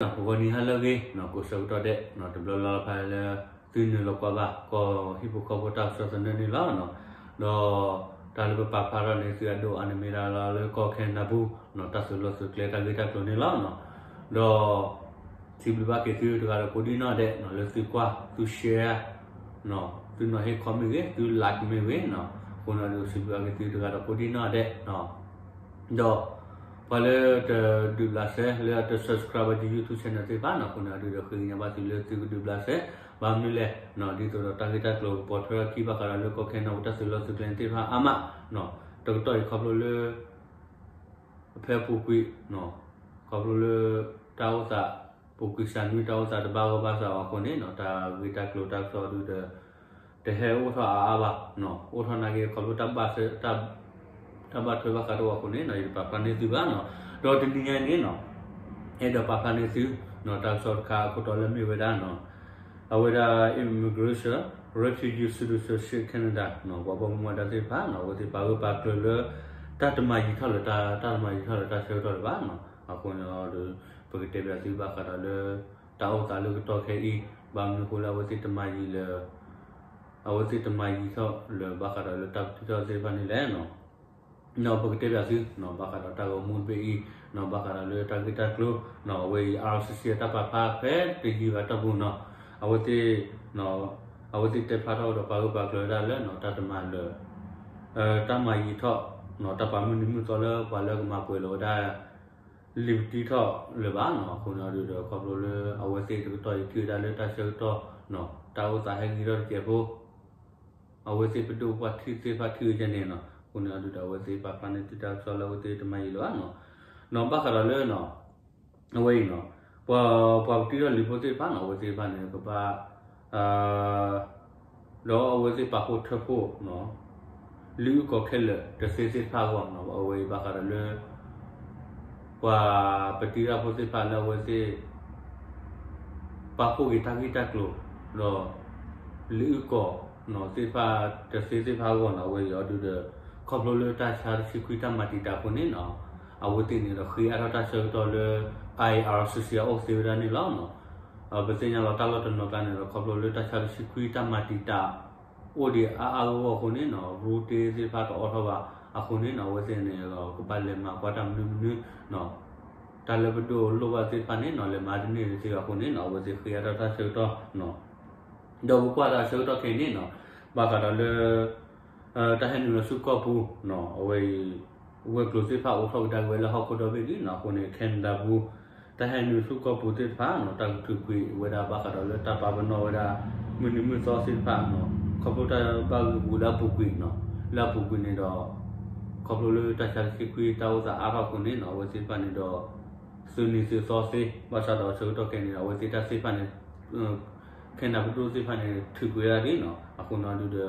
ဂီၤနံၤဟါလၢအဂ့ၤ ကိးဆၢကတီၢ်ဒဲး တဘျီလၢ်လၢ်ဖဲလၢ သုနုာ်လီၤကွၢ်ဘၣ် ကီၢ်ဟံၣ်ဖိဃီဖိတၢ်ကစီၣ်သနၢၣ်န့ၣ်လီၤ. ဒီး တၢ်လၢပပာ်ဖျါထီၣ်န့ၢ်သုအဒိၣ်အါန့ၣ်မ့ၢ်ဒၣ်လၢကီၢ်ခဲနဒၤပူၤ တၢ်သုးလီၢ်သုးကျဲတၢ်ဂ့ၢ်တၢ်ကျိၤန့ၣ်လီၤ. ဒီး စံးဘျုးဘၣ်က့ၤသုတဂၤဒီးကိးဒံၣ်နီၣ်ဒဲး လၢသုကွၢ်သု share သုနီၤဟ့ၣ် comment မ့ၢ်ဂ့ၤ သု like မ့ၢ်ဂ့ၤနီၤ အဃိန့ၣ်ဒုး စံးဘျုးဘၣ်က့ၤသုတဂၤဒီးကိးဒံၣ်နီၣ်ဒဲး ဒီး ပှၤလၢတဒုးဘျးစဲ လၢအတ subscribe ဘၣ်ယ YouTube channel သ့ၣ်တဖၣ်နီၤ အဃိန့ၣ်ဒုးဒီးဃ့ကညးဘၣ်သုလၢသုကဒုးဘျးစဲ ဘၣ်မနုၤလဲၣ်နီၤ ဒ်သိးဒီးတၢ်ဂ့ၢ်တၢ်ကျိၤကပိာ်ထွဲထီၣ်ခံဘၣ်ဃးဒီးလၢကီၢ်ခဲနဒၤပူၤတၢ်သုးလီၢ်သုးကျဲသ့ၣ်တဖၣ်အါမးနီၤ တကတီၢ်အံၤခီဖျိလၢ ဖဲပူၤကွံာ်နီၤ ခီဖျိလၢ တၢ်အိၣ်သး ပူၤကွံာ်စှၤနွံတၢ်အိၣ်သးတဘၣ်ဂီၢ်ဘၣ်ဆၣ်အဃိန့ၣ်နီၤ တၢ်ဂ့ၢ်တၢ်ကျိၤတၢ်ကစီၣ်ဒုးဒီး တဟဲအိၣ်ထီၣ်အါအါဘၣ်နီၤ အိၣ်ထီၣ်နာ်က့ခီဖျိတၢ်ဘၣ်ထွဲ တၢ်ဘၣ်ထွဲဘၣ်ဃးတအိၣ်အဃိန့ၣ်နီၤ ယတပာ်ဖျါန့ၢ်သုဘၣ်နီၤ ဒီးတနံၤညါအံၤန့ၣ်နီၤ အဲၣ်ဒိးပာ်ဖျါန့ၢ်သုနီၤ တၢ်ကစီၣ်တခါအခိၣ်တီလၢမ့ၢ်ဝဲဒၣ်နီၤ အဝဲဒၣ် Immigration Refugee Citizenship Canada နီၤ ပှၤဘၣ်မူဘၣ်ဒါသ့ၣ်တဖၣ်နီၤ အဝဲသ့ၣ်ပာ်ဂၢၢ်ပာ်ကျၢၤလၢ တၢ်တမၤယံၤထီၣ်လၢၤ တၢ်တမၤယံၤထီၣ်လၢၤတၢ်ဆၢကတီၢ်လၢၤဘၣ်နီၤ အဃိန့ၣ်ဒီး ပကတဲဘၣ်သုဘၣ်ဃးဒီးလၢ တၢ်အိၣ်သးလၢကတီၢ်ခဲအံၤ ဘၣ်မနုၤအဃိလၢအဝဲသ့ၣ်တမၤယံၤလၢၤ အဝဲသ့ၣ်တမၤယံၤထီၣ်လၢၤဘၣ်ဃးဒီးလၢတၢ်ပတံထီၣ်သ့ၣ်တဖၣ်န့ၣ်လဲၣ်နီၤ နီၤ ပကတဲဘၣ်သုနီၤ ဘၣ်ဃးဒီးတၢ်ဂီၤမူတဘ့ၣ်အံၤနီၤ ဘၣ်ဃးဒီးလၢတၢ်ဂ့ၢ်တၢ်ကျိၤနီၤ အဝဲအံၤ RCC အတၢ်ပာ်ဖျါဖဲတယံာ်ဘၣ်တီၢ်ပူၤနီၤ အဝဲသ့ၣ် အဝဲသ့ၣ်တဲဖျါထီၣ်ဒီးပာ်ဂၢၢ်ပာ်ကျၢၤဝဲဒၣ်လၢနီၤ တၢ်တမၤလၢၤ တၢ်မၤယံၤထီၣ်နီၤ တၢ်ပာ်မုၢ်နံၤမုၢ်သီလၢပှၤလၢကမၤပှဲၤလီၤဝဲဒၣ် လံာ်ပတံထီၣ်လၢၤဘၣ်နီၤ အဃိန့ၣ်ဒုးဒီးခီဖျိလၢအဝဲသ့ၣ်တကတီၢ်အံၤထံၣ်ဝဲဒၣ်လၢတၢ်ဆၢကတီၢ်နီၤ တၢ်အိၣ်သးဟဲဂ့ၤထီၣ်တကဲးဖိ အဝဲသ့ၣ်ပဒိၣ်ပှၢ်ထံသ့ၣ်တဖၣ်ထံၣ်ဝဲဒ်န့ၣ်နီၤ အဃိန့ၣ်ဒုးဒီးအဝဲသ့ၣ်ပာ်ဖျါန့ၢ်သုတၢ်ကစီၣ်လၢအဝဲသ့ၣ်တမၤယံၤလၢၤဘၣ်နီၤ နီၤ ဘၣ်ဃးဒီးလၢနီၤ အဝဲအံၤနီၤ ပှၤ ပှၤပတံထီၣ်လံာ်ဖိသ့ၣ်တဖၣ်နီၤ အဝဲသ့ၣ်တဖၣ်န့ၣ် ကဘၣ် ဒီးအဝဲသ့ၣ်ပာ်ဖှိၣ်ထၢဖှိၣ်နီၤ လံာ်အုၣ်ကီၤခဲလၢာ်တသ့သ့ၣ်တဖၣ်အဂီၢ်နီၤ အဝဲအံၤဘၣ်ဃးဒီးလၢ ပှၤပတံထီၣ်ဖိသ့ၣ်တဖၣ်လၢအဝဲသ့ၣ် ပာ်ဖှိၣ်က့ၤတၢ်ဂ့ၢ်တၢ်ကျိၤ ဒီး လံာ်အုၣ်ကီၤနီၤသ့ၣ်တဖၣ်တသ့သ့ၣ်တဖၣ်အဂီၢ်နီၤ အဝဲအံၤအီၤဒုးဒီး ခီဖျိလၢတၢ်ဆါတဆံခွံတၢ်မၤတံာ်တာ်အဃိန့ၣ်နီၤ အဝဲသ့ၣ်န့ၣ်ဒီးဃ့အါထီၣ်တၢ်ဆၢကတီၢ်လၢ IRCC အအိၣ်သ့ဝဲဒၣ်န့ၣ်လီၤနီၤ ပသ့ၣ်ညါလီၤတၢ်လီၢ်တနီၤကျါန့ၣ်ဒီး ခီဖျိလၢတၢ်ဆါတဆံခွံတၢ်မၤတံာ်တာ် အိၣ်ဒံးအါအါဂီၢ်ဂီၢ်အဃိန့ၣ်နီၤ ရူတ့သ့ၣ်တဖၣ်တအိးထီၣ်ဘၣ်အဃိန့ၣ်နီၤ အဝဲသ့ၣ်န့ၣ်ဒီးကဘၣ်လဲၤမၤကွၢ်တၢ်မနုၤမနုၤနီၤ တၢ်လၢပဒိၣ်လိၣ်ဘၣ်သ့ၣ်တဖၣ်န့ၣ်နီၤ လဲၤမၤတန့ၢ်တသ့ဘၣ်အဃိန့ၣ်နီၤ အဝဲသ့ၣ်ဃ့အါထီၣ်တၢ်ဆၢကတီၢ်နီၤ ဒီးပကွၢ်တၢ်ဆၢကတီၢ်ခဲအံၤန့ၣ်နီၤ ဘၣ်ဃးဒီးလၢ တၢ်ဟဲနုာ်လီၤဆူကီၢ်ပူၤနီၤ အဝဲအံၤ ဝဲၤကျိၤသ့ၣ်တဖၣ်အိးထီၣ်ကဒါက့ၤဝဲလၢဟီၣ်ခိၣ်ဒီဘ့ၣ်လံနီၤ အဃိန့ၣ် Canada ပူၤ တၢ်ဟဲနုာ်ဆူကီၢ်ပူၤသ့ၣ်တဖၣ်နီၤ တၢ်ကထုးကွံာ်ဝဲဒၣ်ဘၣ်ဃးဒီးလၢတၢ်ပာ်ပနီၣ်ဝဲဒၣ် မုၢ်နံၤမုၢ်သီသ့ၣ်တဖၣ်နီၤ ခီဖျိတၢ်ဘၣ်ဂုာ်ပူၤလၢအပူၤကွံာ်နီၤ လၢအပူၤကွံာ်န့ၣ်ဒီး ခီဖျိလၢတၢ်ဆါတဆံခွံတၢ်အိၣ်သးအါထီၣ်အဃိန့ၣ်နီၤ အဝဲသ့ၣ်တဖၣ်န့ၣ်ဒီး သုးနံၤသုးသီသ့ ဘၣ်ဆၣ်ဒီးဆၢကတီၢ်ခဲအံၤန့ၣ်ဒီး အဝဲသ့ၣ်တၢ်သ့ၣ်တဖၣ်န့ၣ် ခဲနဒၤပဒိၣ်သ့ၣ်တဖၣ်န့ၣ် ထုးကွံာ်ဝဲဒၣ်လံနီၤ အဃိန့ၣ်ဒုးဒီး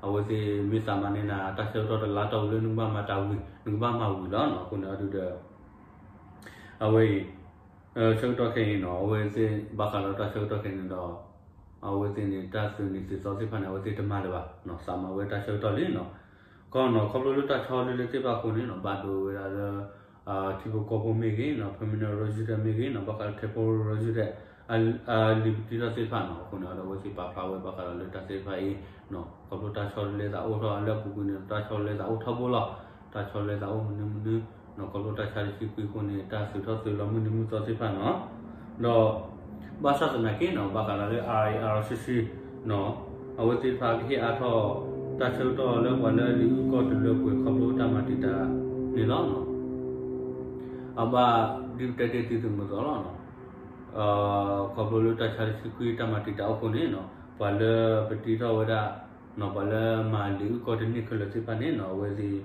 အဝဲသ့ၣ်မ့ၢ်သးမၤန့ၢ်နၤ တၢ်ဆၢကတီၢ်တလါတီၢ်ပူၤလၢနကဘၣ်မၤတၢ်ဝံၤ နကဘၣ်မၤဝံၤလီၤနီၤ အဃိန့ၣ်ဒုးဒီး အဝဲအံၤ ဆၢကတီၢ်ခဲအံၤနီၤ အဝဲသ့ၣ်ဘၣ်ဃးဒီးတၢ်ဆၢကတီၢ်ခဲအံၤန့ၣ်ဒီး အဝဲသ့ၣ်န့ၣ် တၢ်သုးနံၤသုးသီသ့ၣ်တဖၣ်န့ၣ် အဝဲသ့ၣ်တမၤလၢၤဘၣ်နီၤ သးမၤဝဲတၢ်ဆၢကတီၢ်လံနီၤ ကီနီၤ ခီဖျိလၢတၢ်ဆီတလဲသ့ၣ်တဖၣ်အဃိန့ၣ်နီၤ ဘၣ်ဒိဝဲဒၣ်လၢ ထံဖိကီၢ်ဖိမ့ၢ်ဂ့ၤနီၤ permanent resident မ့ၢ်ဂ့ၤနီၤ ဘၣ်ဃးလၢ temporary resident အလံာ်ပတံထီၣ်သ့ၣ်တဖၣ်နီၤ အဃိန့ၣ်ဒီး အဝဲသ့ၣ်ပာ်ဖျါဝဲဘၣ်ဃးဒီးလၢတၢ်သ့ၣ်တဖၣ်အံၤနီၤ ခီဖျိတၢ်ဆီတလဲသးအိၣ်ထီၣ်လၢအပူၤကွံာ်န့ၣ် တၢ်ဆီတလဲသးအိၣ်ထီဘိလီၤ တၢ်ဆီတလဲသးအိၣ်မနုၤမနုၤနီၤ ခီဖျိတၢ်ဆါတဆံခွံအဃိန့ၣ် တၢ်သုးထီၣ်သုးလီၤမုၢ်နံၤမုၢ်သီသ့ၣ်တဖၣ်နီၤ ဒီး ဘၣ်ဆၣ်သနာ်က့နီၤ ဘၣ်ဃးဒီးလၢ IRCC နီၤ အဝဲသ့ၣ်တဖၣ်ကဟ့ၣ်အါထီၣ် တၢ်ဆၢကတီၢ်လၢပှၤလၢလံာ်အုၣ်ကီၤတလၢပှဲၤခီဖျိတၢ်မၤတံာ်တာ်န့ၣ်လီၤနီၤ အဘၣ်ဒ်ပတဲတ့ၢ်သုသမုၢ်သီလီၤနီၤ ခီဖျိလၢတၢ်ဆါတဆံခွံတၢ်မၤတံာ်တာ်အဃိန့ၣ်နီၤ ပှၤလၢပတံထီၣ်ဝဲဒၣ်နီၤ ပှၤလၢမၤလံာ်အုၣ်ကီၤတန့ၢ်ခဲလၢာ်သ့ၣ်တဖၣ်န့ၣ်နီၤ အဝဲသ့ၣ်နီၤ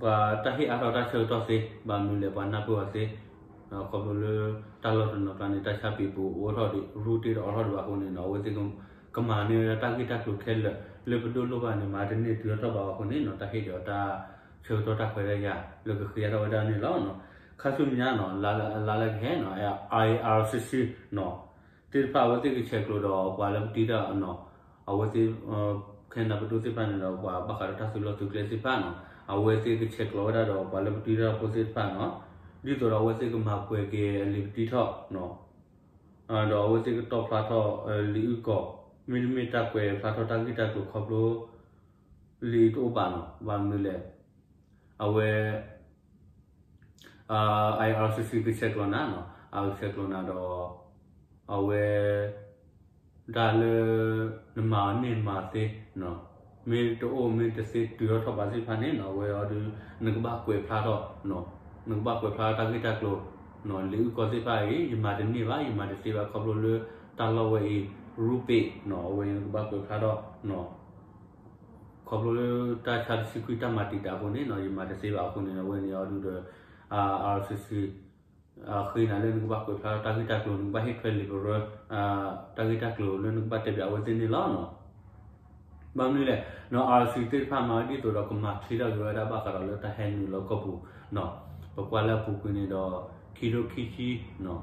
ပှၤတၢ်ဟ့ၣ်အါထီၣ်တၢ်ဆၢကတီၢ်သ့ ဘၣ်မနုၤလဲၣ် ပှၤနၢ်ပၢၢ်အီၤသ့ ခီဖျိလၢတၢ်လီၢ်တနီၤကျါန့ၣ် တၢ်ဆါပံာ်ပူၤအိးထီၣ်ဒံး ရူတ့တအိးထီၣ်ဒံးဘၣ်အဃိန့ၣ်နီၤ အဝဲသ့ၣ်ကမၤန့ၢ်ဝဲဒၣ်တၢ်ဂ့ၢ်တၢ်ကျိၤခဲလၢာ် လၢပဒိၣ်လိၣ်ဘၣ်န့ၣ် မၤတန့ၢ်တုၤထီၣ်ထီၣ်ဘၣ်အဃိန့ၣ်နီၤ တၢ်ဟ့ၣ်ဒီးတၢ်ဆၢကတီၢ်တၢ်ခွဲးတၢ်ယာ် လၢကဃ့အါထီၣ်ဝဲဒၣ်န့ၣ်လီၤ. ခါဆူညါနီၤ လါလၢကဟဲနီၤ IRCC နီၤ သ့ၣ်တဖၣ်အဝဲသ့ၣ်ကဆဲးကျိးဒီးပှၤလၢပတံထီၣ်နီၤ အဝဲသ့ၣ် ခဲနဒၤပဒိၣ်သ့ၣ်တဖၣ်န့ၣ်ဒီး ပှၤဘၣ်ဃးဒီးတၢ်သုးလီၢ်သုးကျဲသ့ၣ်တဖၣ်နီၤ အဝဲသ့ၣ်ကဆဲးကျိးဝဲဒၣ်ဒီးပှၤလၢပတံထီၣ်ဖိသ့ၣ်တဖၣ်နီၤ ဒ်သိးဒီးအဝဲသ့ၣ်ကမၤပှဲၤက့ၤအလံာ်ပတံထီၣ်, ဒီးအဝဲသ့ၣ်ကတီၣ်ဖျါထီၣ်လံာ်အုၣ်ကီၤ, မ့တမ့ၢ်တၢ်ကွဲးဖျါထီၣ်တၢ်ဂ့ၢ်တၢ်ကျိၤခီဖျိ လံာ်အုၣ်တအိၣ်ဘၣ်နီၤ, ဘၣ်မနုၤလဲၣ်, အဝဲ IRCC ကဆဲးကျိးနၤနီၤ, အကဆဲးကျိးနၤဒီး အဝဲ ဒၣ်လၢ နမၤအီၤန့ၢ်မၤသ့, မ့ၢ်တအိၣ်မ့ၢ်တသ့တုၤထီၣ်ထီၣ်ဘးသ့ၣ်တဖၣ်န့ၣ်နီၤ, အဝဲအီၤဒုး နကဘၣ်ကွဲးဖျါထီၣ်, နကဘၣ်ကွဲးဖျါထီၣ်တၢ်ဂ့ၢ်တၢ်ကျိၤ, လံာ်အုၣ်ကီၤသ့ၣ်တဖၣ်အံၤ ယမၤတန့ၢ်ဘၣ် ယမၤတသ့ဘၣ် ခီဖျိလၢတၢ်လီၢ်ဝဲအံၤ ရူပ့းနီၤ, အဝဲနကဘၣ်ကွဲးဖျါထီၣ် ခီဖျိလၢတၢ်ဆါတဆံခွံတၢ်မၤတံာ်တာ်အဃိန့ၣ်နီၤ, ယမၤတသ့ဘၣ်အဃိန့ၣ် အဝဲန့ၣ်အီၤဒုးဒီး IRCC ဃ့နၤလၢနကဘၣ်ကွဲးဖျါထီၣ်တၢ်ဂ့ၢ်တၢ်ကျိၤ, နကဘၣ်ဟ့ၣ်ထွဲလံာ်ပရၢ တၢ်ဂ့ၢ်တၢ်ကျိၤလၢနကဘၣ်တဲပၠးအဝဲသ့ၣ်န့ၣ်လီၤ. ဘၣ်မနုၤလဲၣ်, IRCC သ့ၣ်တဖၣ်မၤဝဲဒ်သိးဒီးကမၤချ့ထီၣ်က့ၤဝဲဒၣ်ဘၣ်ဃးဒီးလၢတၢ်ဟဲနုာ်လီၤကီၢ်ပူၤ, ပကွၢ်လၢအပူၤကွံာ်န့ၣ်ဒီး ခံထိခံဆံ ခံထိခံဆံ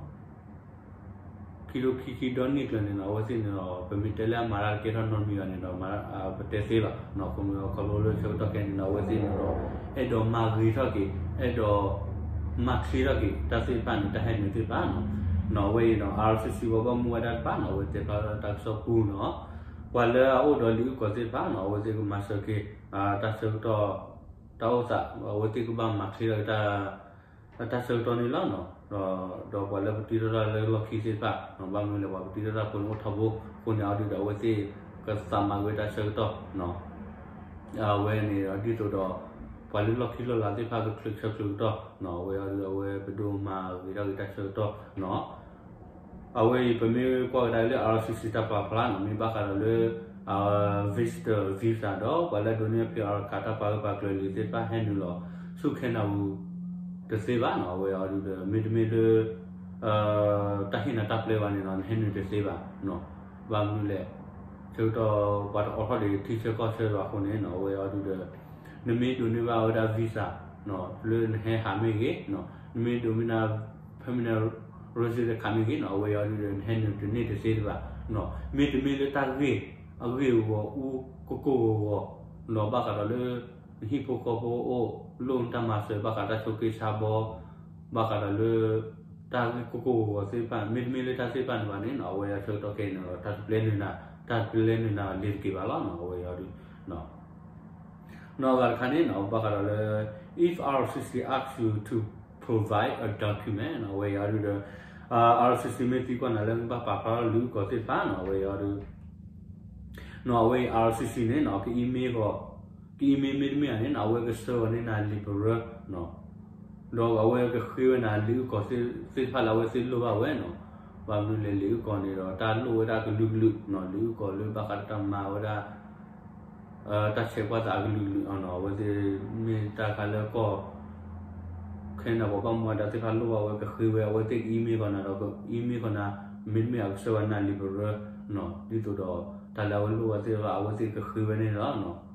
ဒီနံၣ်ကျၢၤန့ၣ်နီၤ, အဝဲသ့ၣ်န့ၣ်ဒီး ပမ့ၢ်တဲလၢအမၤတၢ်တကဲထီၣ်နီတမံၤဘၣ်န့ၣ်ဒီး ပတဲသ့လီၤ. ခီဖျိလၢဆၢကတီၢ်ခဲအံၤန့ၣ်ဒီး အဝဲသ့ၣ်န့ၣ်ဒီး အဲၣ်ဒိးမၤဂ့ၤထီၣ်က့ၤ အဲၣ်ဒိး မၤချ့ထီၣ်က့ၤ တၢ်သ့ၣ်တဖၣ်န့ၣ် တၢ်ဟဲနုာ်သ့ၣ်တဖၣ်နီၤ. အဝဲအံၤဒီး IRCC ပှၤဘၣ်မူဝဲဒၣ်တဖၣ်နီၤ, အဝဲတဲဖျါလၢတၢ်ကစီၣ်ပူၤနီၤ, ပှၤလၢအအိၣ်ဒီးလံာ်အုၣ်ကီၤသ့ၣ်တဖၣ်နီၤ, အဝဲသ့ၣ်ကမၤစၢၤက့ၤ တၢ်ဆၢကတီၢ် တၢ်အိၣ်သး, အဝဲသ့ၣ်ကဘၣ်မၤချ့ထီၣ်က့ၤ တၢ်ဆၢကတီၢ်န့ၣ်လီၤ. ဒီးပှၤလၢပတံထီၣ်တၢ်လၢလီၢ်ခံသ့ၣ်တဖၣ်, ဘၣ်မနုၤလဲၣ် ပှၤပတံထီၣ်တၢ်ဖိန့ၣ်အိၣ်ထီဘိအဃိန့ၣ် အီၤဒုးဒီးအဝဲသ့ၣ်ကသးမၤက့ၤဝဲတၢ်ဆၢကတီၢ် အဝဲန့ၣ်ဒီးဒ်သိးဒီး ပှၤလၢလီၢ်ခံလီၢ်လၤသ့ၣ်တဖၣ်ကချုးဆၢချုးကတီၢ်, အဝဲအီၤဒုး အဝဲပဒိၣ်မၤဂ့ၤထီၣ်က့ၤတၢ်ဆၢကတီၢ်နီၤ. အဝဲအံၤပမ့ၢ်ကွၢ်ကဒါလၢ IRCC တၢ်ပာ်ဖျါနီၤ, မ့ၢ်ဘၣ်ဃးဒီးလၢ visitor visa ဒီးပှၤလၢအဒိးန့ၢ် PR ကး တၢ်ပာ်ဂၢၢ်ပာ်ကျၢၤလံာ်သ့ၣ်တဖၣ်ဟဲနုာ်လီၤဆူ Canada ပူၤတသ့ဘၣ်နီၤ, အဝဲအီၤဒုးဒီး မ့တမ့ၢ်လၢ တၢ်ဟ့ၣ်နၤတၢ်ပျဲဘၣ်န့ၣ်နီၤ နဟဲနုာ်တသ့ဘၣ်နီၤ. ဘၣ်မနုၤလဲၣ်, ဆၢကတီၢ်ပှၤတအိးထီၣ်ဒံးထံဆၢကီၢ်ဆၢဘၣ်အဃိန့ၣ် အဝဲအီၤဒုးဒီး နမ့ၢ်ဒိးန့ၢ်ဘၣ်ဝဲဒၣ် visa လၢနဟဲဟးမ့ၢ်ဂ့ၤ, နမ့ၢ်ဒိးန့ၢ် permanent resident တခါမ့ၢ်ဂ့ၤနီၤ, အဝဲအီၤဒုးဒီး နဟဲနုာ်တန့ၢ်တသ့တဘၣ်နီၤ. မ့တမ့ၢ်လၢတၢ်ဂ့ၢ်အဂ့ၢ်အဂီၤအူကိၢ်ကိၢ်ဂီၤဂီၤနီၤ, ဘၣ်ဃးဒီးလၢ နဟံၣ်ဖိဃီဖိအိၣ် လိၣ်နတၢ်မၤစၢၤ ဘၣ်ဃးတၢ်ဆိးက့ဆါဘီ, ဘၣ်ဃးဒီးလၢ တၢ်ဂ့ၢ်ကိၢ်ကိၢ်ဂီၤဂီၤသ့ၣ်တဖၣ် မ့တမ့ၢ်လၢတၢ်သ့ၣ်တဖၣ်န့ၣ်ဘၣ်န့ၣ်နီၤ, အဝဲအဆၢကတီၢ်ခဲအံၤန့ၣ်ဒီး တၢ်တပျဲနုာ်နၤ, တၢ်တပျဲနုာ်နၤလ့ၤတက့ၤဘၣ်လီၤနီၤ, အဝဲအီၤဒုး နီၤ. အဂၤတခါန့ၣ်နီၤ ဘၣ်ဃးဒီးလၢ if IRCC asks you to provide a document နီၤ, အဝဲအံၤအီၤဒုးဒီး IRCC မ့ၢ်သံကွၢ်နၤလၢနကဘၣ်ပာ်ဖျါထီၣ်လံာ်အုၣ်ကီၤသ့ၣ်တဖၣ်နီၤ, အဝဲအံၤအီၤဒုး နီၤ, အဝဲအံၤ IRCC န့ၣ်နီၤ က email ဂီၤ, က email မ့တမ့ၢ်ဧါန့ၣ်နီၤ အဝဲကဆှၢဝဲန့ၢ်နၤလံာ်ပရၢနီၤ, ဒီးအဝဲကဃ့ဝဲနၤလံာ်အုၣ်ကီၤသ့ၣ်တဖၣ်လၢအဝဲသ့ၣ်လိၣ်ဘၣ်ဝဲနီၤ. ဘၣ်မနုၤလဲၣ် လံာ်အုၣ်ကီၤန့ၣ်ဒီး တၢ်လိၣ်ဝဲဒၣ်ကလုာ်ကလုာ်နီၤ, လံာ်အုၣ်ကီၤလၢဘၣ်ဃးဒီးတၢ်မၤဝဲဒၣ် တၢ်ဆဲးကွၢ်သးအကလုာ်ကလုာ်အီၤနီၤ, အဝဲသ့ၣ်မ့ၢ်တၢ်ခါလၢကီၢ် ခဲန့ၣ် ပှၤဘၣ်မူဘၣ်ဒါသ့ၣ်တဖၣ်လိၣ်ဘၣ်ဝဲ ကဃ့ဝဲ အဝဲသ့ၣ်က email ဃီနၤဒီး က email ဃီနၤ, မ့တမ့ၢ်အကဆှၢဝဲနၤလံာ်ပရၢနီၤ, ဒ်သိးဒီး တၢ်လၢအဝဲလိၣ်ဘၣ်သ့ၣ်တဖၣ် အဝဲသ့ၣ်ကဃ့ဝဲန့ၣ်လီၤနီၤ.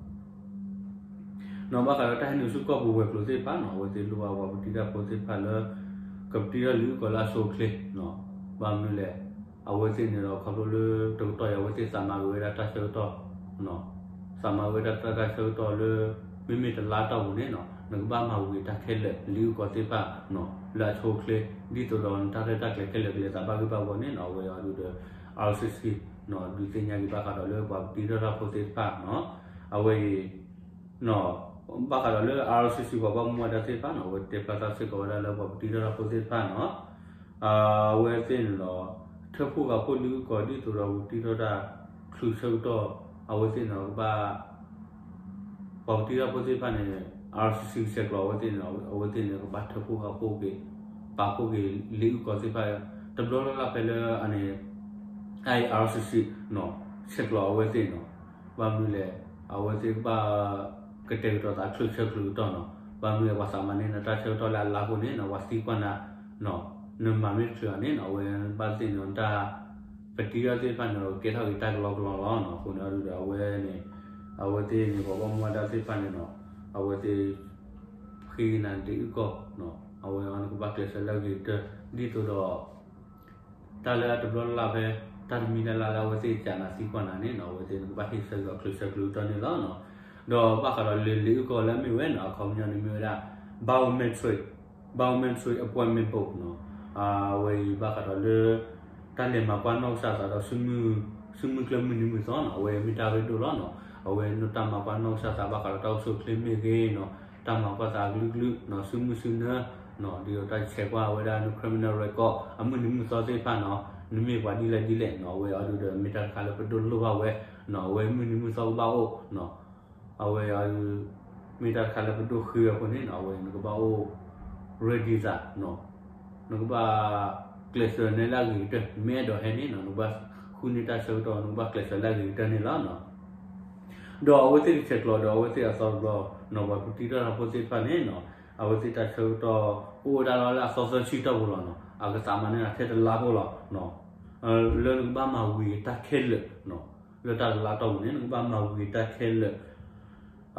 နီၤ ဘၣ်ဃးဒီးတၢ်ဟဲနုာ်ဆူကီၢ်ပူၤဝဲၤကျိၤသ့ၣ်တဖၣ်နီၤ, အဝဲသ့ၣ်လိၣ်ဘၣ်ပှၤပတံထီၣ်ဖိသ့ၣ်တဖၣ်လၢ ကပတံထီၣ်လံာ်အုၣ်ကီၤလၢအဆိအချ့နီၤ. ဘၣ်မနုၤလဲၣ်, အဝဲသ့ၣ်န့ၣ်ဒီး ခီဖျိလၢတကတီၢ်အံၤ အဝဲသ့ၣ်သးမၤက့ၤဝဲဒၣ်တၢ်ဆၢကတီၢ် သးမၤဝဲဒၣ်တၢ်ဆၢကတီၢ်လၢ မ့မ့ၢ်တလါတီၢ်ပူၤန့ၣ်နီၤ နကဘၣ်မၤဝံၤတၢ်ခဲလၢာ် လံာ်အုၣ်ကီၤသ့ၣ်တဖၣ်နီၤ လၢအဆိအချ့ ဒ်သိးဒီးနတၢ်ရဲၣ်တၢ်ကျဲၤခဲလၢာ်ကလဲၤသးဘၣ်ဂ့ၢ်ဘၣ်ဝီန့ၣ်နီၤ အဝဲအီၤဒုးဒီး RCC နီၤ ဒုးသ့ၣ်ညါက့ၤဘၣ်ဃးဒီးလၢပှၤပတံထီၣ်တၢ်ဖိသ့ၣ်တဖၣ်နီၤ အဝဲအံၤ ဘၣ်ဃးဒီးလၢ RCC ပှၤဘၣ်မူဘၣ်ဒါသ့ၣ်တဖၣ်နီၤ အဝဲတဲဖျါသးစ့ၢ်ကီးဝဲဒၣ်လၢပှၤပတံထီၣ်တၢ်ဖိသ့ၣ်တဖၣ်နီၤ အဝဲသ့ၣ်န့ၣ်ဒီး ထၢဖှိၣ်ဃာ်ဖှိၣ်လံာ်အုၣ်ကီၤဒ်သိးဒီးပတံထီၣ်တၢ် ချုးဆၢကတီၢ် အဝဲသ့ၣ်န့ၣ်ကဘၣ် ပှၤပတံထီၣ်ဖိသ့ၣ်တဖၣ်န့ၣ် RCC ကဆဲးကျိးအဝဲသ့ၣ်န့ၣ် အဝဲသ့ၣ်န့ၣ် ကဘၣ်ထၢဖှိၣ်ဃာ်ဖှိၣ်က့ၤ ပာ်ဖှိၣ်က့ၤလံာ်အုၣ်ကီၤသ့ၣ်တဖၣ် တဘျီလၢ်လၢ်ဖဲလၢအန့ၣ် RCC နီၤ ဆဲးကျိးအဝဲသ့ၣ်နီၤ ဘၣ်မနုၤလဲၣ် အဝဲသ့ၣ်ကဘၣ် ကတဲာ်ကတီၤသးချုးဆၢချုးကတီၢ်နီၤ ဘၣ်မနုၤလဲၣ် ပှၤသးမၤန့ၢ်နတၢ်ဆၢကတီၢ်လၢအလါအဃိန့ၣ်နီၤ ပှၤသံကွၢ်နၤနီၤ နမၤမ့ၢ်တချုးဘၣ်န့ၣ်နီၤ အဝဲဘၣ်သ့ၣ်န့ၣ် တၢ်ပတံထီၣ်သ့ၣ်တဖၣ်န့ၣ် ကဲထီၣ်က့ၤတၢ်ကလီကလီလီၤနီၤ အဃိန့ၣ်အီၤဒုးဒီး အဝဲန့ၣ် အဝဲသ့ၣ်န့ၣ် ပှၤဘၣ်မူဘၣ်ဒါသ့ၣ်တဖၣ်န့ၣ်နီၤ အဝဲသ့ၣ် ဃ့က့ၤနၤလံာ်အုၣ်ကီၤနီၤ အဝဲအီၤန့ၣ်ကဘၣ်ကျဲးစၢးလၢအဂ့ၤကတၢၢ် ဒ်သိးဒီး တၢ်လၢအတဘျီလၢ်လၢ်ဖဲ တၢ်တမံၤလၢ်လၢ်လၢအဝဲသ့ၣ်ကးနၤသံကွၢ်နၤန့ၣ်နီၤ အဝဲသ့ၣ်န့ၣ်ကဘၣ်ဟ့ၣ်ဆၢကတီၢ်ချုးဆၢချုးကတီၢ်န့ၣ်လီၤနီၤ ဒီးဘၣ်ဃးဒီးလံာ် လံာ်အုၣ်ကီၤလၢအမ့ၢ်ဝဲနီၤ အခီပညီန့ၣ်မ့ၢ်ဝဲဒၣ် biometric ဘၣ်မ့ၢ်ဆိ appointment book နီၤ, အဝဲအံၤဘၣ်ဃးဒီးလၢ တၢ်လဲၤမၤကွၢ်နီၢ်ကစၢ်သးဒီး စုမုၢ်ကျၢၢ်မုၢ်နံၤမုၢ်သီနီၤ, အဝဲမ့ၢ်တၢ်ရ့ဒိၣ်လီၤနီၤ, အဝဲနတၢ်မၤကွၢ်နီၢ်ကစၢ်သးဘၣ်ဃးဒီးတၢ်အိၣ်ဆူၣ်အိၣ်ချ့မ့ၢ်ဂ့ၤနီၤ, တၢ်မၤကွၢ်သးအကလုာ်ကလုာ်နီၤ, စုမုၢ်စုနၢနီၤ, ဒ်သိးတၢ်ဆဲးကွၢ်ဝဲဒၣ်န criminal record အမုၢ်နံၤမုၢ်သီသ့ၣ်တဖၣ်နီၤ, နမ့ၢ်ပှၤဒ်လဲၣ်ဒ်လဲၣ်နီၤ, အဝဲအံၤဒုးဒီး မ့ၢ်တၢ်တခါလၢပဒိၣ်လိၣ်ဘၣ်ဝဲနီၤ, အဝဲမုၢ်နံၤမုၢ်သီကဘၣ်အိၣ်နီၤ အဝဲအံၤဒုး မ့ၢ်တၢ်တခါလၢပဒိၣ်ဃ့ဝဲအဃိန့ၣ်နီၤ, အဝဲနကဘၣ်အိၣ် ready သးနီၤ, နကဘၣ်ကျဲးစၢးနဲလၢအဂ့ၤကတၢၢ်, မ့ၢ်အဲၣ်ဒိးဟဲန့ၣ်နီၤ, နကဘၣ်ဃုန့ၢ်တၢ်ဆၢကတီၢ်, နကဘၣ်ကျဲးစၢးလၢအဂ့ၤကတၢၢ်န့ၣ်လီၤနီၤ. ဒီးအဝဲသ့ၣ်တဆဲးကျိးဒီး အဝဲသ့ၣ်အသီတဘျီနီၤ, ပှၤပတံထီၣ်တၢ်ဖိသ့ၣ်တဖၣ်န့ၣ်နီၤ, အဝဲသ့ၣ်တၢ်ဆၢကတီၢ် ကအိၣ်ဝဲဒၣ်လီၤလၢအသီသၢဆံတီၢ်ပူၤလီၤနီၤ, အကသးမၤန့ၢ်နၤထဲတလါဖိလီၤနီၤ. လၢနကဘၣ်မၤဝံၤတၢ်ခဲလၢာ်နီၤ, လၢတၢ်တလါတီၢ်ပူၤန့ၣ် နကဘၣ်မၤဝံၤတၢ်ခဲလၢာ်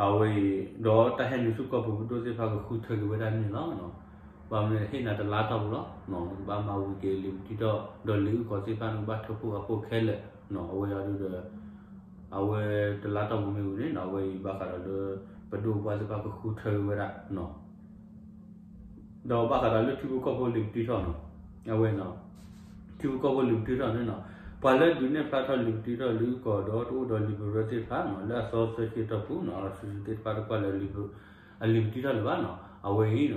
အဝဲအံၤ ဒီးတၢ်ဟဲနုာ်ဆူၣ်ကီၢ်ပူၤပဒိၣ်သ့ၣ်တဖၣ်ကဃုထၢက့ၤဝဲဒၣ်န့ၣ်လီၤ. ဘၣ်မနုၤဟ့ၣ်နၤတလါတီၢ်ပူၤလီၤ, နကဘၣ်မၤဝံၤက့ၤလံာ်ပတံထီၣ် ဒီးလံာ်အုၣ်ကီၤသ့ၣ်တဖၣ် နကဘၣ်ထၢဖှိၣ်အဖှိၣ်ခဲလၢာ်နီၤ, အဝဲအံၤဒုးဒီး အဝဲတလါတီၢ်ပူၤမ့ၢ်ဝံၤန့ၣ်နီၤ, အဝဲအံၤဘၣ်ဃးဒီးလၢ ပဒိၣ်ပပှၢ်သ့ၣ်တဖၣ်ကဃုထၢက့ၤဝဲဒၣ်နီၤ. ဒီးဘၣ်ဃးဒီးလၢထံဖိကီၢ်ဖိလံာ်ပတံထီၣ်နီၤ, အဝဲ ထံဖိကီၢ်ဖိလံာ်ပတံထီၣ်န့ၣ်နီၤ, ပှၤလၢဒုးနဲၣ်ဖျါထီၣ်လံာ်ပတံထီၣ်လံာ်အုၣ်ကီၤဒီးတအိၣ်ဒီးလံာ်ပရၢသ့ၣ်တဖၣ်နီၤ, လၢအသီသၢဆံတီၢ်ပူၤနီၤ, အရၣ်စူၤစူၤသ့ၣ်တဖၣ်တကွၢ်လၢ အလံာ်ပတံထီၣ်လၢၤဘၣ်နီၤ, အဝဲအံၤနီၤ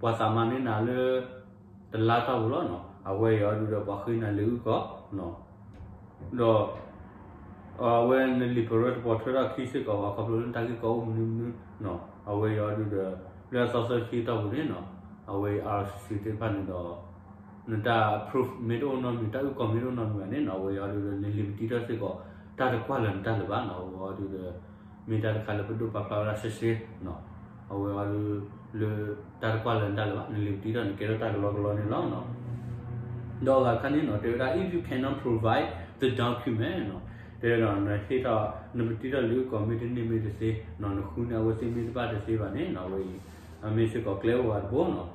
ပှၤသးမၤန့ၢ်နၤလၢ တလါတီၢ်ပူၤလီၤနီၤ, အဝဲအံၤအီၤဒုးဒီးပှၤဃ့နၤလံာ်အုၣ်ကီၤနီၤ, ဒီး အဝဲနလံာ်ပရၢတပိာ်ထွဲထီၣ်ခံစ့ၢ်ကီးဘၣ် ခီဖျိလၢနတၢ်ဂ့ၢ်ကီအိၣ်မနုၤမနုၤနီၤ, အဝဲအံၤအီၤဒုးဒီး လၢအသီသၢဆံတီၢ်ပူၤန့ၣ်နီၤ, အဝဲအံၤ အရၣ်စူၤစူၤသ့ၣ်တဖၣ်န့ၣ်ဒီး နတၢ် proof မ့ၢ်တအိၣ်နီတမံၤ တၢ်အုၣ်ကီၤမ့ၢ်တအိၣ်နီတမံၤဘၣ်န့ၣ်နီၤ, အဝဲအံၤအီၤဒုးဒီး နလံာ်ပတံထီၣ်စ့ၢ်ကီး တၢ်တကွၢ်လၢၤနတၢ်လၢၤဘၣ်နီၤ, အဝဲအံၤအီၤဒုးဒီး မ့ၢ်တၢ်တခါလၢပဒိၣ်ပာ်ဖျါဝဲဒၣ်ရှဲရှဲနီၤ, အဝဲအံၤအီၤဒုး လၢတၢ်တကွၢ်လၢၤနတၢ်လၢၤဘၣ် နလံာ်ပတံထီၣ်န့ၣ် ကဲထီၣ်တၢ်ကလီကလီန့ၣ်လီၤနီၤ. ဒီးအဂၤတခါန့ၣ်နီၤ တဲဝဲဒၣ် if you cannot provide the document နီၤ, တဲဝဲဒၣ်နဟ့ၣ်ထီၣ် နပတံထီၣ်လံာ်အုၣ်ကီၤမ့ၢ်တန့ၢ်မ့ၢ်တသ့နီၤ, နဃုန့ၢ်အဝဲသ့ၣ်မ့ၢ်တဘၣ်တသ့ဘၣ်န့ၣ်နီၤ, အဝဲအံၤ အမ့ၢ်စ့ၢ်ကီးကျဲအိၣ်ဂၤတဘိနီၤ.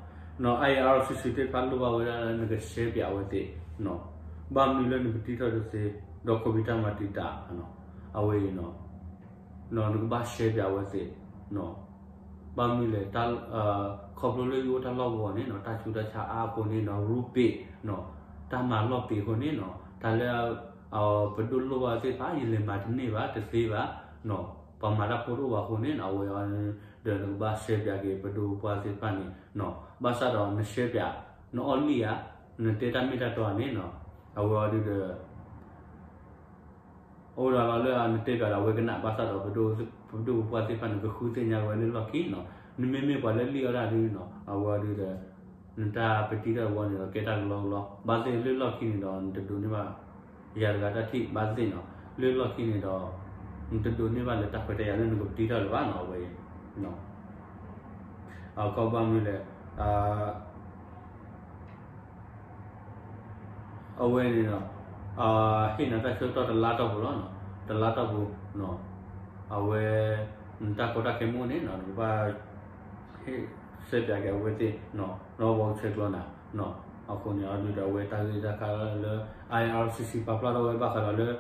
နီၤ အံၤ အရၣ်စူၤစူၤသ့ၣ်တဖၣ်လိၣ်ဘၣ်ဝဲဒၣ်လၢနကရှဲပၠးအဝဲသ့ၣ်နီၤ, ဘၣ်မနုၤလၢနပတံထီၣ်တသ့ ဒီး computer မၤတံာ်တာ်နီၤ, အဝဲအံၤနီၤ နကဘၣ်ရှဲပၠးအဝဲသ့ၣ်နီၤ, ဘၣ်မနုၤလဲၣ် ခီဖျိလၢယအိၣ်တၢ်လီၢ်ကဝီၤန့ၣ်နီၤ တၢ်ဆူးတၢ်ဆါအါအဃိန့ၣ်နီၤ ရူပ့ၤနီၤ တၢ်မၤလီၢ်ပ့ၤအဃိန့ၣ်နီၤ တၢ်လၢ ပဒိၣ်လိၣ်ဘၣ်သ့ၣ်တဖၣ် ယလဲၤမၤတန့ၢ်ဘၣ်တသ့ဘၣ်နီၤ, ပှၤမၤတၢ်ဖိတအိၣ်ဘၣ်အဃိန့ၣ်နီၤ အဝဲအံၤဒီးနကဘၣ်ရှဲပၠးက့ၤပဒိၣ်ပပှၢ်သ့ၣ်တဖၣ်န့ၣ်နီၤ, ဘၣ်ဆၣ်ဒီးနရှဲပၠး နအီၣ်လံၣ်ဧါ နတဲတၢ်မ့ၢ်တၢ်တီဧါန့ၣ်နီၤ, အဝဲအံၤဒုးဒီး အိၣ်ဒၣ်လီၤလၢနတဲပၠးဒီးအဝဲကနၣ် ဘၣ်ဆၣ်ဒီး ပဒိၣ်ပပှၢ်သ့ၣ်တဖၣ်န့ၣ် ကဃုသ့ၣ်ညါဝဲလၢလီၢ်ခံနီၤ, နမ့မ့ၢ်ပှၤလၢလံၣ်အီၣ်တၢ်ဒုနီၤ အဝဲအံၤဒုးဒီး နတၢ်ပတံထီၣ်တဝီန့ၣ်ဒီး ကဲတၢ်ကလီကလီ, ဘၣ်သ့ၣ်လၢလီၢ်ခံန့ၣ်ဒီး နတဒိးန့ၢ်ဘၣ် ယၤတဂၤတၢ်ထံၣ် ဘၣ်သ့ၣ်နီၤ, လၢလီၢ်ခံန့ၣ်ဒီး နတဒိးန့ၢ်ဘၣ်လၢတၢ်ခွဲးတၢ်ယာ်လၢနကပတံထီၣ်လၢၤဘၣ်နီၤ အဝဲအံၤ အခီပညီမနုၤလဲၣ် အဝဲန့ၣ်ဒီး ဟ့ၣ်နၤတၢ်ဆၢကတီၢ်တလါတီၢ်ပူၤလီၤနီၤ, တလါတီၢ်ပူၤနီၤ, အဝဲ နတၢ်ကီတၢ်ခဲမ့ၢ်အိၣ်န့ၣ်နီၤ နကဘၣ် ဟ့ၣ်ဆဲးပၠးက့ၤအဝဲသ့ၣ်နီၤ, ဒီးပှၤကဆဲးကျိးနၤနီၤ, အဃိန့ၣ်အီၤဒုးဒီး အဝဲတၢ်ဂ့ၢ်တၢ်ခါလၢ အါအါရၢစံးစံးပာ်ဖျါထီၣ်ဝဲဘၣ်ဃးဒီးလၢ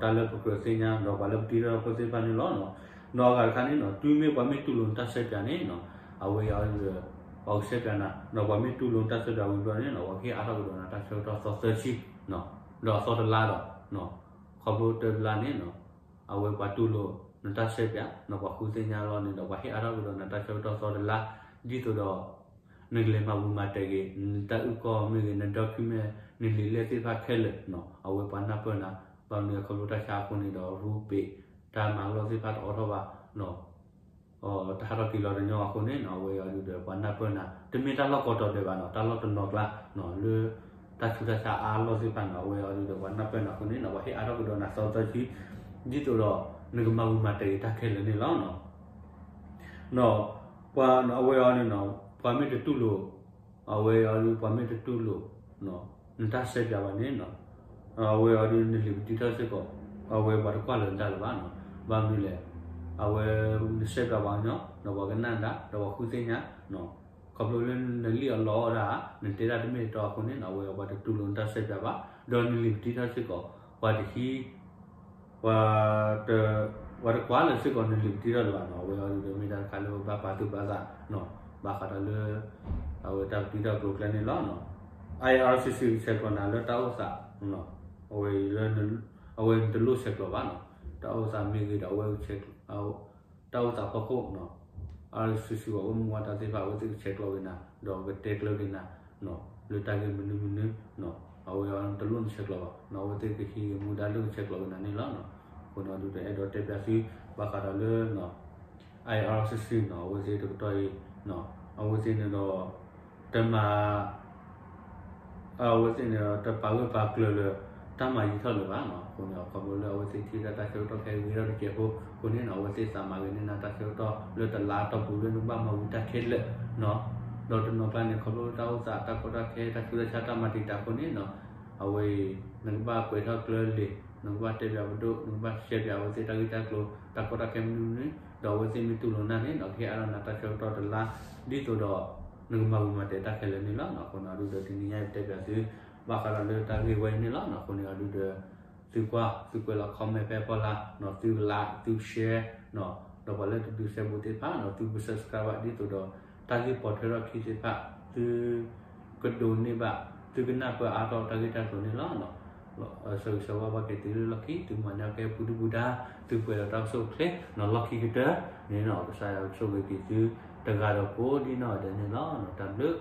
တၢ်လၢပကြၢးသ့ၣ်ညါ ဒီးပှၤလၢပတံထီၣ်ဖိသ့ၣ်တဖၣ်န့ၣ်လီၤနီၤ. ဒီးအဂၤတခါန့ၣ်နီၤ တုၤမ့ၢ်ပှၤမ့ၢ်တူၢ်လိာ်နတၢ်ဆဲးပၠးန့ၣ်နီၤ အဝဲအံၤအီၤဒုးဒီး ပှၤကဆဲးပၠးနၤ ဒီးပှၤမ့ၢ်တူၢ်လိာ်နတၢ်ဆဲးပၠးဝံၤဘျီန့ၣ်နီၤ ပှၤကဟ့ၣ်အါထီၣ်ကဒီးနၤတၢ်ဆၢကတီၢ်သီသၢဆံ ဒီးအသီတလါဒီး ခီဖျိတလါန့ၣ်နီၤ အဝဲပှၤတူၢ်လိာ်နတၢ်ဆဲးပၠး ဒီးပှၤဃုသ့ၣ်ညါလီၤန့ၣ်ဒီး ပှၤဟ့ၣ်အါထီၣ်ကဒီးနၤတၢ်ဆၢကတီၢ်သီတလါ ဒ်သိးဒီး နကလဲၤမၤဝံၤမၤတဲာ်က့ၤ နတၢ်အုၣ်ကီၢ်မ့ၢ်ဂ့ၤ န document နလံာ်လဲၢ်သ့ၣ်တဖၣ်ခဲလၢာ်နီၤ အဝဲပှၤနၢ်ပၢၢ်နၤ ဘၣ်မနုၤခီဖျိတၢ်ဆါအဃိန့ၣ်ဒီး ရူပ့း တၢ်မၤလီၢ်သ့ၣ်တဖၣ်တအိးထီၣ်ဘၣ်နီၤ တဟးထီၣ်က့ၤလီၤတညီအဃိန့ၣ်နီၤ အဝဲအံၤအီၤဒုးဒီး ပှၤနၢ်ပၢၢ်နၤ တမ့ၢ်တၢ်လီၢ်ကိးတီၤဒဲးဘၣ်နီၤ တၢ်လီၢ်တနီၤကျါနီၤ လၢ တၢ်ဆူးတၢ်ဆါအါအလီၢ်သ့ၣ်တဖၣ်နီၤ အဝဲအံၤအီၤဒုးဒီး ပှၤနၢ်ပၢၢ်နၤအဃိန့ၣ်နီၤ ပှၤဟ့ၣ်အါထီၣ်ကဒီးနၤသီသၢဆံ ဒ်သိးဒီး နကမၤဝံၤမၤတဲာ်က့ၤတၢ်ခဲလၢာ်န့ၣ်လီၤနီၤ နီၤ ပှၤအဝဲအံၤန့ၣ်နီၤ ပှၤမ့ၢ်တတူၢ်လိာ် အဝဲအံၤအီၤဒုး ပှၤမ့ၢ်တတူၢ်လိာ် နတၢ်ဆဲးပၠးဘၣ်န့ၣ်နီၤ အဝဲအံၤအီၤဒုး နလံာ်ပတံထီၣ်စ့ၢ်ကီး အဝဲပှၤတကွၢ်လၢၤနတၢ်လၢၤဘၣ်နီၤ ဘၣ်မနုၤလဲၣ် အဝဲ နဆဲးပၠးပှၤကညီ ဒီးပှၤကနၣ်နၤ ဒီးပှၤဃုသ့ၣ်ညါနီၤ ခီဖျိလၢနလံၣ်အီၤလီအီၤဒၣ် နတဲတၢ်တမ့ၢ်တတီအဃိန့ၣ်နီၤ အဝဲအံၤပှၤတတူၢ်လိာ်နတၢ်ဆဲးပၠးဘၣ် ဒီးနလံာ်ပတံထီၣ်စ့ၢ်ကီး ပှၤတဟံး ပှၤ ပှၤတကွၢ်လၢၤစ့ၢ်ကီးနလံာ်ပတံထီၣ်လၢၤဘၣ်နီၤ အဝဲအံၤအီၤဒုးဒီး မ့ၢ်တၢ်တခါလၢပဘၣ်ပာ်သူၣ်ပာ်သးနီၤ ဘၣ်ဃးဒီးလၢ အဝဲတၢ်ပတုာ်တၢ်ကျိၤကျဲန့ၣ်လီၤနီၤ. IRCC ဆဲးကျိးနၤလၢတၢ်အိၣ်သး, အဝဲ, အဝဲနတလိၣ်ဆဲးကျိးဘၣ်နီၤ. တၢ်အိၣ်သးမ့ၢ်ဂ့ၤဒီး အဝဲ, တၢ်အိၣ်သးဖီခိၣ်နီၤ, IRCC အိၣ်မူဝါဒသ့ၣ်တဖၣ် အဝဲသ့ၣ်ကဆဲးကျိးက့ၤနၤ ဒီးကတဲကျၢၤက့ၤနၤ လၢတၢ်ဂ့ၢ်မနုၤမနုၤ, အဝဲတလိၣ်နဆဲးကျိးဘၣ်နီၤ, အဝဲသ့ၣ်ကဟံးဂ့ၤမူဒါလၢကဆဲးကျိးက့ၤနၤန့ၣ်လီၤနီၤ. အဃိန့ၣ်ဒုးဒီး အဲၣ်ဒိးတဲပၠးသု ဘၣ်ဃးဒီးလၢ IRCC နီၤ, အဝဲသ့ၣ်တကတီၢ်အံၤ, အဝဲသ့ၣ်န့ၣ်ဒီး တမၤ အဝဲသ့ၣ်န့ၣ်ဒီး တပာ်ဂၢၢ်ပာ်ကျၢၤလၢ တၢ်မၤယံာ်ထီၣ်လၢၤဘၣ်နီၤ. အဃိန့ၣ် ခီဖျိလၢအဝဲသ့ၣ်ထံၣ်တၢ်ဆၢကတီၢ်ခဲအံၤဂ့ၤထီၣ်တစဲးဖိအဃိန့ၣ်နီၤ, အဝဲသ့ၣ်သးမၤဂ့ၤန့ၢ်နၤတၢ်ဆၢကတီၢ်လၢတလါအတီၢ်ပူၤလၢနကဘၣ်မၤဝံၤတၢ်ခဲလၢာ်နီၤ. ဒီးတနီၤကျါန့ၣ် ခီဖျိလၢတၢ်အိၣ်သး တၢ်ကီတၢ်ခဲ တၢ်ဆူးတၢ်ဆါ တၢ်မၤတံာ်တာ်အဃိန့ၣ်နီၤ, အဝဲအံၤ နကဘၣ်ကွဲးထီၣ်ကျၢၤလံာ်, နကဘၣ်တဲပၠးပဒိၣ်, နကဘၣ်ရှဲပၠးအဝဲသ့ၣ်တၢ်ဂ့ၢ်တၢ်ကျိၤ တၢ်ကီတၢ်ခဲမနုၤမနုၤ, ဒီးအဝဲသ့ၣ်မ့ၢ်တူၢ်လိာ်နၤန့ၣ်နီၤ, ကဟ့ၣ်အါထီၣ်နၤတၢ်ဆၢကတီၢ်တလါ ဒ်သိးဒီး နကမၤဝံၤမၤတဲာ်တၢ်ခဲလၢာ်န့ၣ်လီၤ. အဃိန့ၣ်ဒုးဒီး တနံၤညါအံၤတဲပၠးသု ဘၣ်ဃးဒီးလၢတၢ်ဂ့ၢ်ဝဲအံၤန့ၣ်လီၤ. အဃိန့ၣ်ဒုးဒီး သုကွၢ် သုကွဲးလီၤ comment ဖဲအဖီလာ်နီၤ, သုကlike သုကshare, ဒီးပှၤလၢတဒုးစဲဘူးသ့ၣ်တဖၣ်နီၤ, သုကsubscribeဘၣ် ဒ်သိးဒီး တၢ်ဂ့ၢ်ပိာ်ထွဲထီၣ်ခံသ့ၣ်တဖၣ် သုကဒိးန့ၢ်ဘၣ်, သုကနၢ်ပၢၢ်အါထီၣ်တၢ်ဂ့ၢ်တၢ်ကျိၤန့ၣ်လီၤ. ဆၢဂ့ၤဆၢဝါဘၣ်က့ၤသုလၢလီၢ်ခံ, သုမၤန့ၢ်ကဲပူၤဒုၣ်ပူၤဒါ, သုပှဲၤဒီးတၢ်ကစီၣ်ချ့နီၤ, လီၢ်ခံကတၢၢ်န့ၣ်နီၤ, ကစၢ်ယွၤကဆိၣ်ဂ့ၤက့ၤသု တဂၤဒီးကိးဒံနီၢ်ဂၤဒဲးန့ၣ်လီၤ. တၢ်ဘျုး